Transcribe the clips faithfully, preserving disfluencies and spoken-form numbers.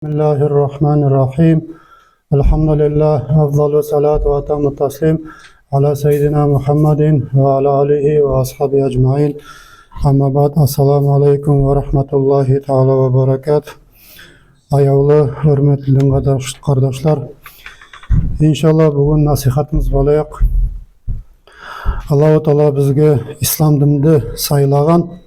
بسم الله الرحمن الرحيم. الحمد لله، أفضل الصلاة وأتم التسليم على سيدنا محمد وعلى آله وأصحابه أجمعين. أما بعد، السلام عليكم ورحمة الله تعالى وبركاته. Аявлы, хуьрметли дин кардаш-, кардашлар. Иншалла, буьгуьн насихатымыз болаяк. Аллаху Таала бизге ислам динди сайлаган,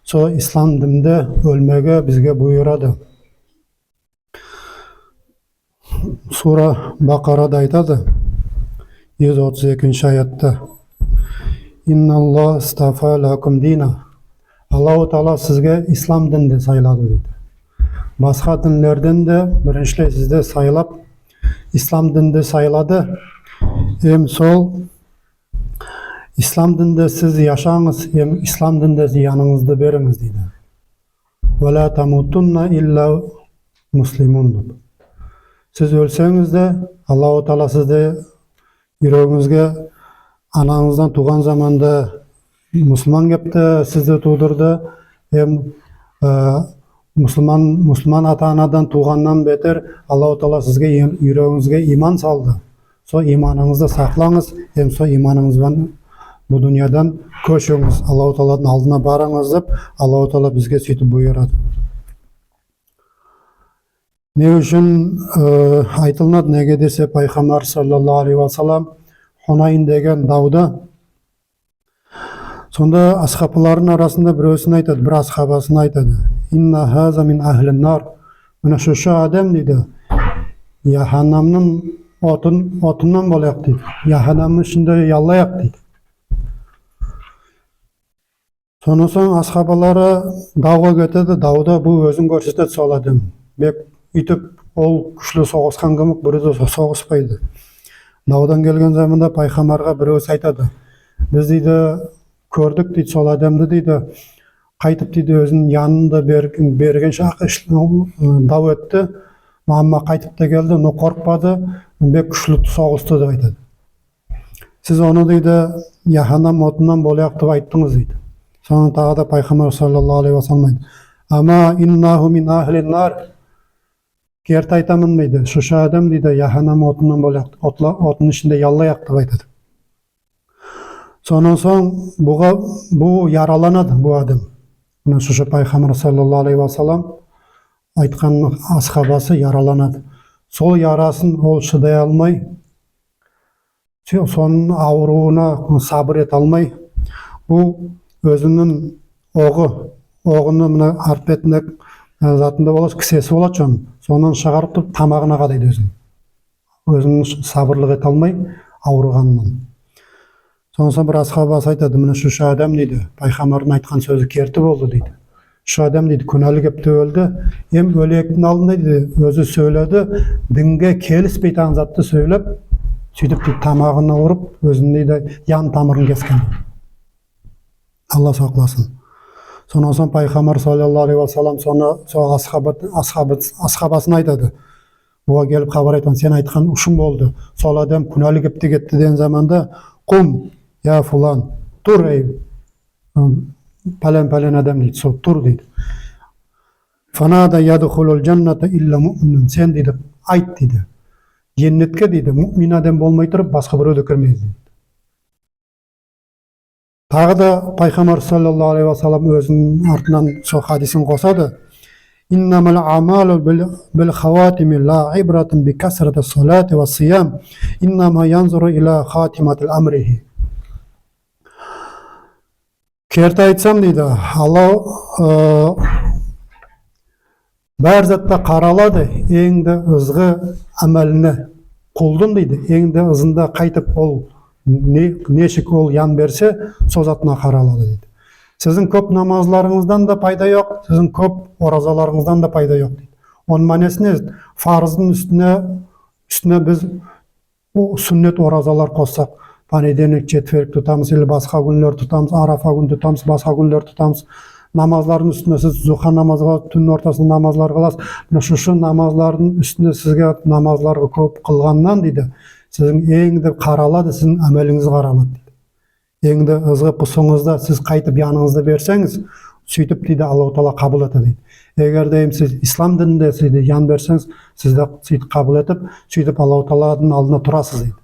сол ислам динде оьлмеге бизге буйырады. Сура Бакарада айтады, юз отыз экинши аятта: «Инналлаха стафа лакум дина». Аллаху Таала сизге ислам динди сайлады дейди. Баска динлерден де бириншилей сизди сайлап, ислам динди сайлады. Эм сол ислам динде сиз яшанъыз, эм ислам динде янынъызды беринъиз дейди. «Ва ла тамутунна илла муслимун», деп. Сиз оьлсенъиз де, Аллаху Таала сизди юрегинъизге, ананъыздан тувган заманда мусылман кепте сизди тувдырды. Эм, аь, мусылман, мусылман ата-анадан тувганнан бетер Аллаху Таала сизге, юрегинъизге иман салды. Сол иманынъызды сакланъыз, эм сол иманынъыз бан бу дуныядан коьшинъиз, Аллаху Тааладынъ алдына барынъыз деп, Аллаху Таала бизге суьйтип буйырады. Не уьшин, аь, айтылынады? Неге десе, Пайхамбар саллаллаху алейхи ва саллам Хунайн деген давда, сонда асхабаларынынъ арасында биревсин айтады, бир асхабасын айтады. «Инна хаза мин ахлин нар». Мине шушы аьдем дейди, яханнемнинъ отын, отыннан болаяк дейди. Яханнемнинъ ишинде яллаяк дейди. Соннан сонъ асхабалары давга кетеди, давда бу оьзин коьрсетеди сол аьдем. Бек уьйтип ол куьшли согыскан кимик, бирев де со-, согыспайды. Давдан келген заманда Пайхамбарга биревси айтады: «Биз, — дейди, — коьрдик, — дейди, — сол аьдемди, — дейди, — кайтип, — дейди, — оьзининъ янын да бер-, бергенше ак иш-, дав этти. Амма кайтип те келди, но коркпады, бек куьшли согысты», — деп айтады. «Сиз оны, — дейди, — яханнем отыннан болаяк деп айттынъыз», — дейди. Сонда тагы да Пайхамбар саллаллаху алейхи ва саллам айтады: «Амма иннаху мин ахлин нар». «Керти айтаман, — дейди, — шушы аьдем, — дейди, — яханнем отыннан болаяк, отла-, отын ишинде яллаяк», — деп айтады. Соннан сонъ буга, бу яраланады, бу аьдем. Мине шушы Пайхамбар саллаллаху алейхи ва саллам айткан асхабасы яраланады. Сол ярасын ол шыдай алмай, сонынъ авырувына сабыр эте алмай, бу оьзининъ огы, огыны мине арт бетинде, аь, затында болады, киссеси болады сонынъ. Соннан шыгарып турып тамагына кадайды оьзин. Оьзин сабырлык эте алмай авырганыннан. Соннан сонъ бир асхабасы айтады: «Мине шушы аьдем, — дейди, — Пайхамбардынъ айткан соьзи керти болды, — дейди. — Шушы аьдем, — дейди, — куьнали кепте оьлди. Эм оьлеектинъ алдында, — дейди, — оьзи соьйледи, динге келиспейтаган затты соьйлеп, суьйтип, — дейди, — тамагына урып, оьзининъ, — дейди, — ян тамырын кескен». Алла сакласын. Соннан сонъ Пайхамбар саллаллаху алейхи ва саллам сонда сол асхаба, асхаба, асхабасына айтады. Буга келип хабар айткан: «Сен айткан уьшинъ болды. Сол аьдем куьнали кепте кетти», — деген заманда: «Кум, я фулан, тур, эй, м, палан-палан аьдем, — дейди, — сол тур», — дейди. «Фанада ядхулул джанната илла муъминун. Сен, — дейди, — айт, — дейди, — женнетке, — дейди, — муъмин аьдем болмай турып баска бирев де кирмейди», — дейди. Тагы да Пайхамбар саллаллаху алейхи ва саллам оьзининъ артыннан сол хадисин косады. «Иннамал аъмалу бил, бил хаватими ла ибратун би касрати салати ва сиям. Иннама янзуру иля хатимати амрихи». Керти айтсам, — дейди, — Алла, аь, баьри затта каралады энъ де ызгы амалына кулдынъ, — дейди, — энъ де ызында кайтип ол не, нешик ол ян берсе, сол затына каралады, — дейди. — Сиздинъ коьп намазларынъыздан да пайда йок, сиздинъ коьп оразаларынъыздан да пайда йок, — дейди. — Онынъ маьнеси не? Фарыздынъ уьстине, уьстине биз о, суьннет оразалар коссак, понедельник, четверг тутамыз, или баска куьнлер тутамыз, Арафа куьн тутамыз, баска куьнлер тутамыз. Намазлардынъ уьстине сиз зуха намазга, туьн ортасында намазлар кыласыз. Мине шушы намазлардынъ уьстине сизге намазларды коьп кылганнан, — дейди, — сиздинъ энъ де каралады, сиздинъ амалынъыз каралады, — дейди. — Энъ де ызгы пусынъызда сиз кайтип янынъызды берсенъиз, суьйтип дейди, Аллаху Таала кабыл этеди дейди. Эгер де эм сиз ислам дининде сиз де ян берсенъиз, сизди суьйтип кабыл этип, суьйтип Аллаху Тааладынъ алдына турасыз дейди.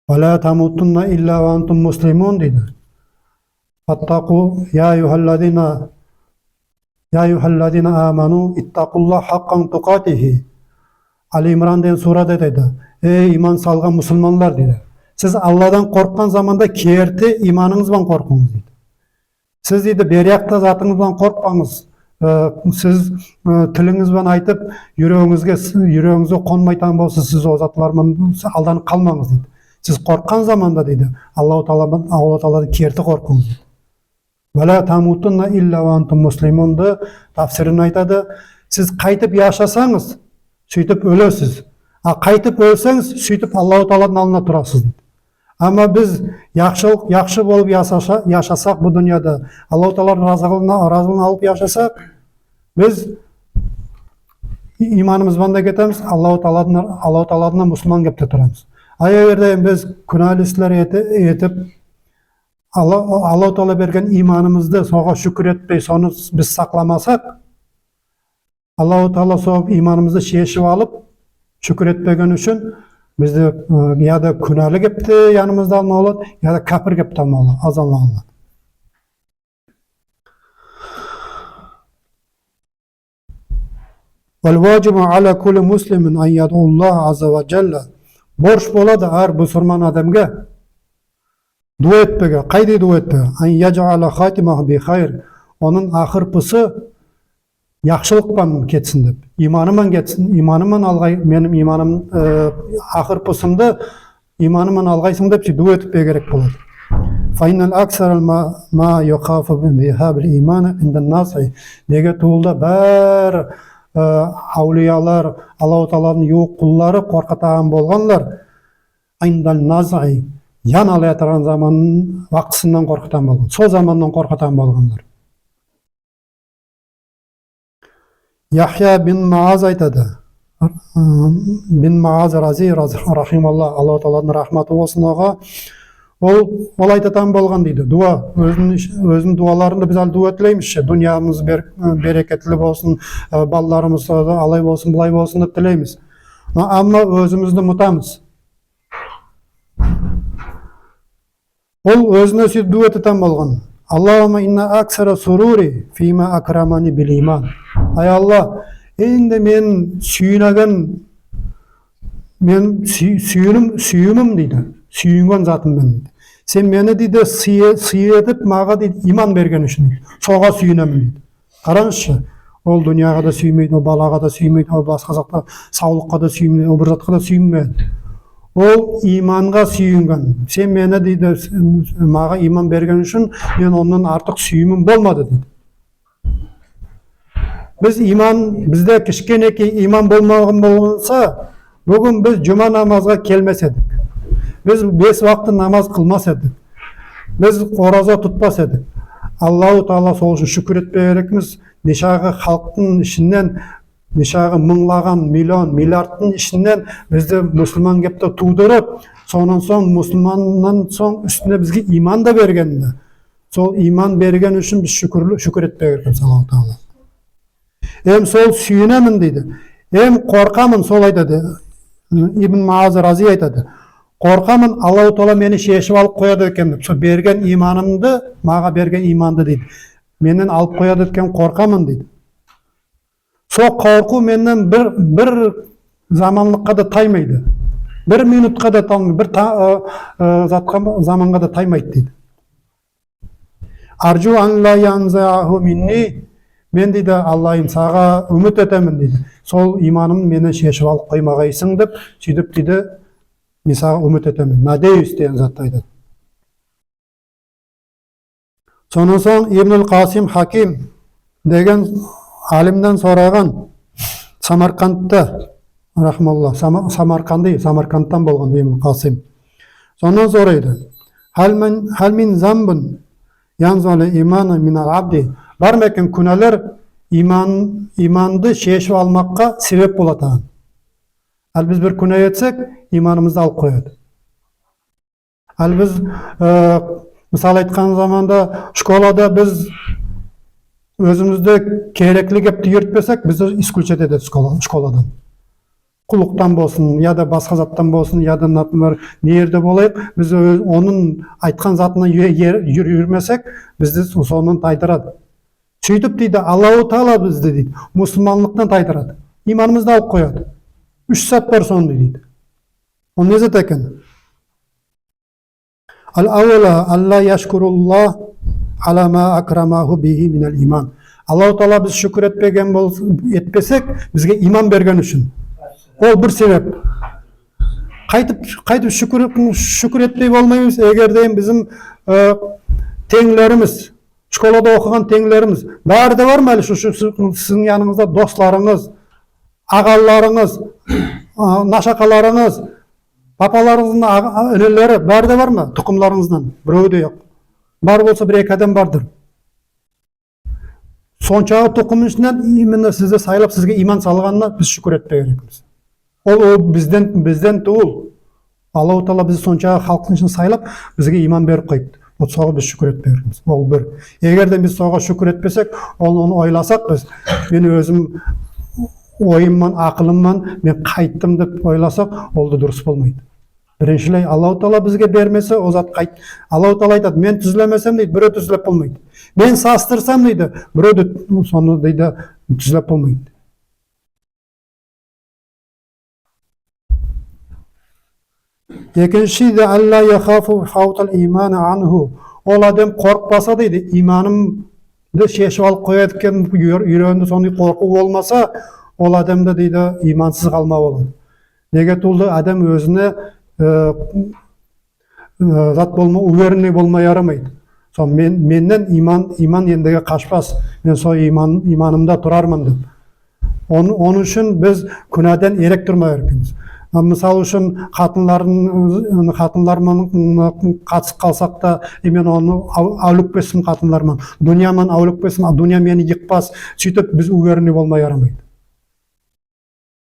«Ва ла тамутунна илла ва антум муслимун», дейди. «Фаттаку, я айюхаллазина, я айюхаллазина аману, иттакуллаха хакка тукатихи». Али Имран деген сурада айтады. «Эй, иман салган мусылманлар», дейди. «Сиз Алладан корккан заманда керти иманынъыз бан коркынъыз», дейди. Сиз, дейди, бери якта затынъыз бан коркпанъыз. Э, сиз, э, тилинъиз бан айтып, юрегинъизге, юрегинъизге конмайтаган болса, сиз о затлар ман алданып калманъыз, дейди. Сиз корккан заманда, дейди, Аллаху Тааладан, Аллаху Тааладан керти коркынъыз, дейди. «Ва ла тамутунна илла ва антум муслимунды» тафсирин айтады. Сиз кайтип яшасанъыз, суьйтип оьлесиз. А кайтип оьлсенъиз, суьйтип Аллаху Тааладынъ алдына турасыз, дейди. Ама биз яхшылык, яхшы болып ясаса-, яшасак бу дуныяда, Аллаху Тааладынъ разылыгын, разылыгын алып яшасак, биз иманымыз бан да кетемиз, Аллаху Тааладынъ, Аллаху Тааладынъ мусылман кепте турамыз. А эгер де биз куьнали ислер эти-, этип, Алла, Аллаху Таала берген иманымызды, сога шуькир этпей, соны биз сакламасак, Аллаху Таала сол иманымызды шешип алып, шуькир этпеген уьшин бизди, ы, я да куьнали кепте янымызда алмага болады, я да каьпир кепте алмага болады, азаплавга болады. «Вал важибу аля кулли муслимин ан ядъу Аллаха азза ва джалла». Борыш болады аьр бусырман аьдемге дуа этпеге. Кайдай дуа этпеге? «Ан яджаля хатимаху би хайр». Онынъ ахыр пысы яхшылык пан кетсин деп. Иманы ман кетсин, иманы ман алгай, меним иманым, э, ахыр пысымды иманы ман алгайсынъ деп, суьйтип дуа этпеге керек болады. «Фа инна аксара ма, ма юхафу би зихабиль имани инда назъи». Неге тувыл да баьри, э, авлиялар, Аллаху Тааладынъ ювык куллары коркатаган болганлар «инда назъи», ян алаятырган заманнынъ вактысыннан коркатаган болган. Сол заманнан коркатаган болганлар. Яхья бин Мааз айтады. Ы, бин Мааз Рази, Рази, рахималла, Аллаху Тааладынъ рахматы болсын ога. Ол, ол айтатаган болган дейди. Дуа, оьзининъ иш-, оьзининъ дуаларында биз аьли дуа тилеймиз ше. Дуныямыз бер-, берекетли болсын, ы, балаларымыз да алай болсын, булай болсын деп тилеймиз. Но ама оьзимизди мутамыз. Ол оьзине суьйтип дуа этетаган болган. «Аллахумма инна аксара сурури фима акрамани биль иман». Ай Алла, энди мен суьйинеген, мен суьй-, суьйиним, суьйимим дейди. Суьйинген затым мен дейди. Сен мени дейди, сый-, сый этип, мага дейди, иман берген уьшин дейди. Сога суьйинемен дейди. Каранъыз ша, ол дуныяга да суьйинмейди, ол балага да суьйинмейди, ол баска затка, савлыкка да суьйинмейди, ол бир затка да суьйинмейди. Ол иманга суьйинген. Сен мени дейди, мага иман берген уьшин мен оннан артык суьйимим болмады дейди. Биз иман, бизде кишкенекей иман болмаган болса, буьгуьн биз джума намазга келмес эдик. Биз бес вакты намаз кылмас эдик. Биз ораза тутпас эдик. Аллаху Таала сол уьшин шуькир этпеге керекпиз. Неше халктынъ ишиннен, неше мынълаган, миллион, миллиардтынъ ишиннен бизди мусылман кепте тувдырып, соннан сонъ мусылманнан сонъ уьстине бизге иман да бергенине. Сол иман берген уьшин биз шуькир, шуькир этпеге керекпиз Аллаху Таала. Эм сол суьйинемен дейди. Эм коркаман, сол айтады. Ибн Мааз Рази айтады. Коркаман, Аллаху Таала мени шешип алып кояды экен деп. Сол берген иманымды, мага берген иманды дейди. Меннен алып кояды экен, коркаман дейди. Сол коркув меннен бир, бир заманлыкка да таймайды. Бир минутка да таймайды, бир та-, ы, ы, затка, заманга да таймайды дейди. «Арджу ан ла янзиаху минни». Мен дейди, Аллайым, сага уьмит этемен дейди. Сол иманымды меннен шешип алып коймагайсынъ деп, суьйтип дейди, мен сага уьмит этемен. «Надеюсь» деген затты айтады. Соннан сонъ Ибнул Касим Хаким деген алимнен сораган Самаркандта, рахмалла, Сама-, Самарканды, Самаркандтан болган Ибн Касим. Соннан сорайды. «Халь мин, халь мин занбин янзиуль имана миналь абди». Барма экен куьналар иман, иманды шешип алмакка себеп болатаган? Аьли биз бир куьна этсек, иманымызды алып кояды. Аьли биз, э, Мысал айткан заманда, школада биз оьзимизди керекли кепте уьйретпесек, бизди исключать этеди школа, школадан. Куллыктан болсын, я да баска заттан болсын, я да, например, не ерде болайык, биз оь-, онынъ айткан затына юре-, ер-, юр-, юрмесек, бизди со-, соннан тайдырады. Суьйтип дейди, Аллаху Таала бизди дейди, мусылманлыктан тайдырады. Иманымызды алып кояды. Уьш зат бар сондай дейди. Ол не зат экен? Ал-аввала, алла яшкуруллах ала ма акрамаху бихи минал иман. Аллаху Таала биз шуькир этпеген бол-, этпесек, бизге иман берген уьшин. Ол бир себеп. Кайтип, кайтип шуькир, шуькир этпей болмаймыз, эгер де бизим, э, тенълеримиз, школада окыган тенълеримиз, баьри де барма аьли шу, шу, шу, сизинъ янынъызда досларынъыз, агаларынъыз, а, нашакаларынъыз, папаларынъыздынъ ага-, инилери, баьри де барма? Тукымларынъыздан биреви де йок. Бар болса, бир-эки аьдем бардыр. Сонша тукымнынъ ишиннен именно сизди сайлап, сизге иман салганына биз шуькир этпеге керекпиз. Ол, ол бизден, бизден тувыл. Аллаху Таала бизди сонша халктынъ ишиннен сайлап, бизге иман берип койыпты. Вот сога биз шуькир этпеге керекпиз. Ол бир. Эгер де биз сога шуькир этпесек, ол, оны ойласак биз, мен оьзим ойым ман, акылым ман мен кайттым деп ойласак, ол да дурыс болмайды. Бириншилей, Аллаху Таала бизге бермесе, ол зат кайт-, Аллаху Таала айтады, мен туьзлемесем дейди, биреви туьзлеп болмайды. Мен састырсам дейди, биреви де соны дейди, туьзлеп болмайды. Экинши де, алла яхафу фаутал иман анху. Ол аьдем коркпаса дейди, иманымды шешип алып кояды экен, юр-, юрегинде сондай коркув болмаса, ол аьдемде дейди, имансыз калма болады. Неге тувыл, аьдем оьзине, э, э, зат болма, уверенный болма ярамайды. Сол мен, меннен иман, иман эндиге кашпас. Мен сол иман, иманымда турарман деп. Оны, онынъ уьшин биз куьнадан эрек турма керекпиз. А, мысал уьшин, хатынларын, хатынлар ман катысып калсак та, э, мен оны ав-, аьвликпеспен хатынлар ман. Дуния ман аьвликпеспен, а дуния мени йыкпас. Суьйтип биз уверенный болма ярамайды.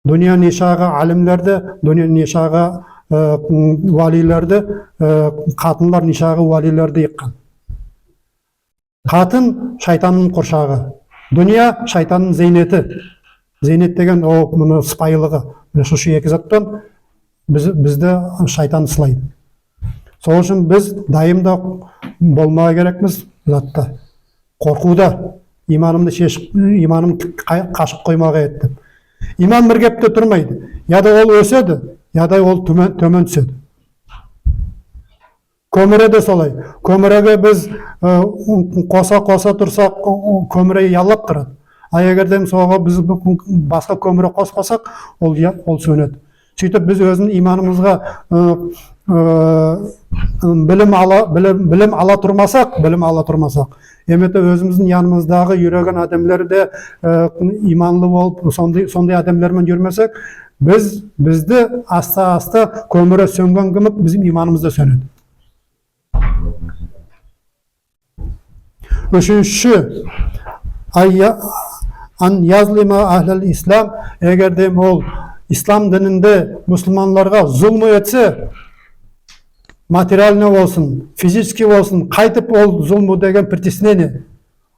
Дуния не шаклы алимлерди, дуния не шаклы, э, валилерди, э, хатынлар не шаклы валилерди йыккан. Хатын шайтаннынъ куршагы, дуния шайтаннынъ зейнети. Зейнет деген ол, мунынъ сыпайылыгы. Мине, сосы эки заттан биз, бизди шайтан сынайды. Сол уьшин биз дайым да болмага керекпиз затта. Коркувда. Иманымды шешип, иманым ка-, кашып коймага эди деп. Иман бир кепте турмайды. Я да ол оьседи, я да ол тоьмен, тоьмен туьседи. Коьмире де солай. Коьмиреге биз, э, коса-коса турсак, коьмире яллап турады. А эгер де сога биз баска коьмире коспасак, ол я-, ол соьнеди. Суьйтип биз оьзининъ иманымызга, э, э, билим ала, билим, билим ала турмасак, билим ала турмасак, эм де оьзимиздинъ янымыздагы юрген аьдемлер де, э, иманлы болып, сондай, сондай аьдемлер мен юрмесек, биз, бизди аста-аста коьмире соьнген кимик бизим иманымыз да соьнеди. Уьшинши, ай я-, ан язлима ахлал ислам, эгер де ол ислам дининде мусылманларга зулму этсе, материальный болсын, физический болсын, кайтип ол зулму деген притеснение,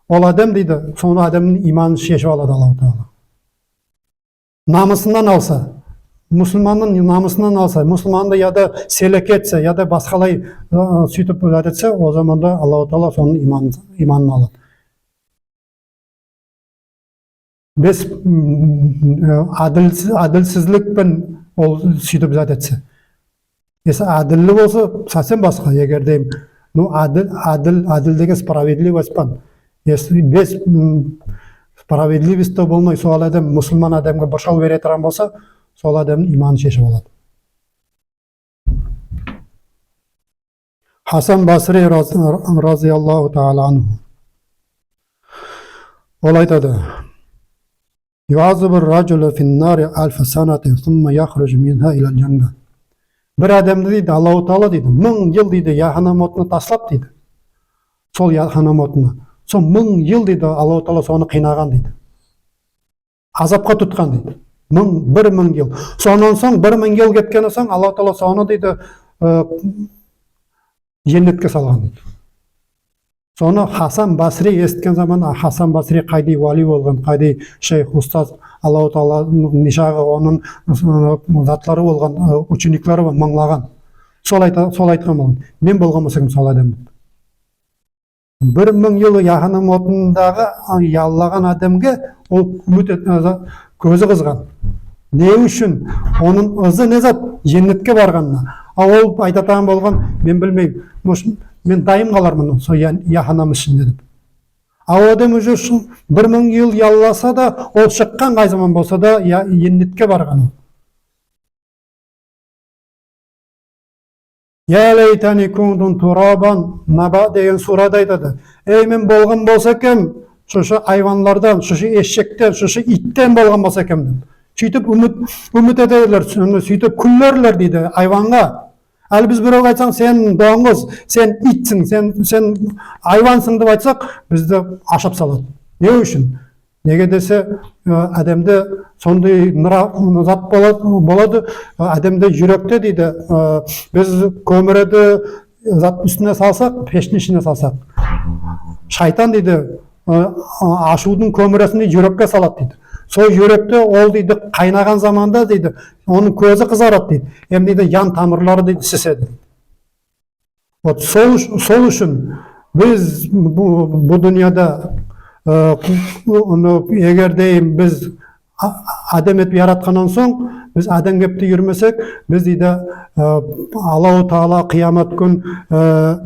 ол аьдем дейди, сол аьдемнинъ иманын шешип алады Аллаху Таала. Намысыннан алса, мусылманнынъ намысыннан алса, мусылманды я да селеке этсе, я да баскалай, ы, суьйтип зат этсе, ол заманда Аллаху Таала сонынъ иман, иманын алады. Бес, м, ы, аьдилсиз, аьдилсизлик пен ол суьйтип зат этсе. Если аьдилли болса, совсем баска. Эгер де, ну, аьдил, аьдил, аьдил деген справедливость па. Если бес, м, справедливость та болмай, сол аьдем мусылман аьдемге борыш бере турган болса, сол аьдемнинъ иманын шешип алады. Хасан Басри раз-, разияллаху таала анху. Ол айтады, «Юаззабу р-ражулу фин-нари альфа санатин сумма яхружу минха иляль-жанна». Бир аьдемди, дейди, Аллаху Таала, дейди, мынъ йыл, дейди, яханам отына таслап, дейди. Сол яханам отына. Сол мынъ йыл, дейди, Аллаху Таала соны кыйнаган, дейди. Азапка туткан, дейди. Мынъ, бир мынъ йыл. Соннан сонъ, бир мынъ йыл кеткеннен сонъ, Аллаху Таала соны, дейди, э, женнетке салган, дейди. Соны Хасан Басри эситкен заман, а, Хасан Басри кайдай вали болган, кайдай шейх, устаз, Аллаху Таала нишагы, онынъ, ы, затлары болган, ы, учениклери бар, мынълаган. Сол айта-, сол айткан болган. Мен болган болса экен сол аьдем. Бир мынъ йыл яханнем отындагы, а, яллаган аьдемге ол уьмит эт-, а, за-, коьзи кызган. Не уьшин? Онынъ ызы не зат? Еннетке барганына. А ол айтатаган болган, мен билмеймен, может, мен дайым каларман сол я-, яханнем ишинде деп. А ол аьдем уже шу бир мынъ йыл ялласа да, ол шыккан кай заман болса да, я-, еннетке барган ол. «Я лейтани кунту турабан», Наба деген сурада айтады. Эй, мен болган болса экен сосы айванлардан, сосы эшектен, сосы ийттен болган болса экен деп. Суьйтип уьмит, уьмит этерлер, соны суьйтип куьллерлер дейди айванга. Аьли биз биревге айтсанъ, сен донъыз, сен ийттинъ, сен, сен айвансынъ деп айтсак, бизди ашап салады. Не уьшин? Неге десе, аь, аьдемде сондай нра-, зат болады, болады, аь, аьдемде юректе дейди, аь, биз коьмирди зат уьстине салсак, пештинъ ишине салсак, шайтан дейди, аь, аь, ашувдынъ коьмирин дейди юрекке салады дейди. Сол юректе ол дейди кайнаган заманда дейди, онынъ коьзи кызарады дейди. Эм дейди ян тамырлары дейди шиседи. Вот сол уьш-, сол уьшин биз бу, бу дуныяда, аь, ку-, ку-, ну, эгер де биз а-, аьдем этип яратканнан сонъ, биз аьдем кепте юрмесек, биз дейди, аь, Аллаху Таала кыямат куьн, аь,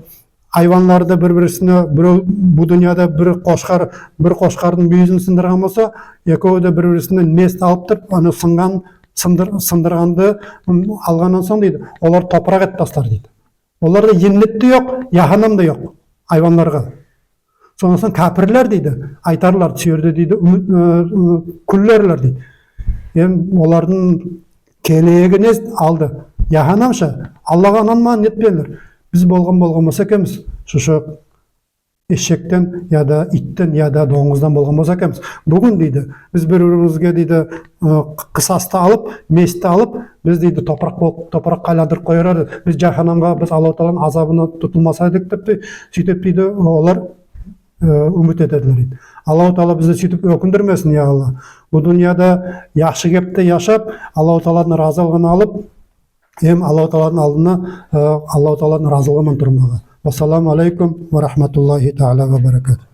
айванларды бир-бирисине, бирев бу дуныяда бир кошкар, бир кошкардынъ муьйизин сындырган болса, экеви де бир-бирисине мест алып турып, аны сынган, сындыр-, сындырганды, м, алганнан сонъ дейди, олар топырак этип таслар дейди. Оларда еннет те йок, яханнем де йок айванларга. Соннан сонъ каьпирлер дейди, айтарлар, сол ерде дейди, уьмит, аь, аь, куьллерлер дейди. Эм олардынъ келеегине алды. Яханнем ше, Аллага ынанмаган, нетпенлер. Биз болган, болган болса экенмиз сосы эшектен, я да ийттен, я да донъыздан болган болса экенмиз. Буьгуьн дейди, биз бир-биримизге дейди, аь, кысасты алып, местти алып, биз дейди топырак болып, топыракка айландырып кояр эдик. Биз яханнемге, биз Аллаху Тааладынъ азабына тутылмас эдик деп те, суьйтип дейди, олар, аь, уьмит этедилер дейди. Аллаху Таала бизди суьйтип оькиндирмесин, я Алла. Бу дуныяда яхшы кепте яшап, Аллаху Тааладынъ разылыгын алып, эм Аллаху Тааладынъ алдына, аь, Аллаху Тааладынъ разылыгы ман турмага. Вассаламу алейкум ва рахматуллахи таала ва баракатух.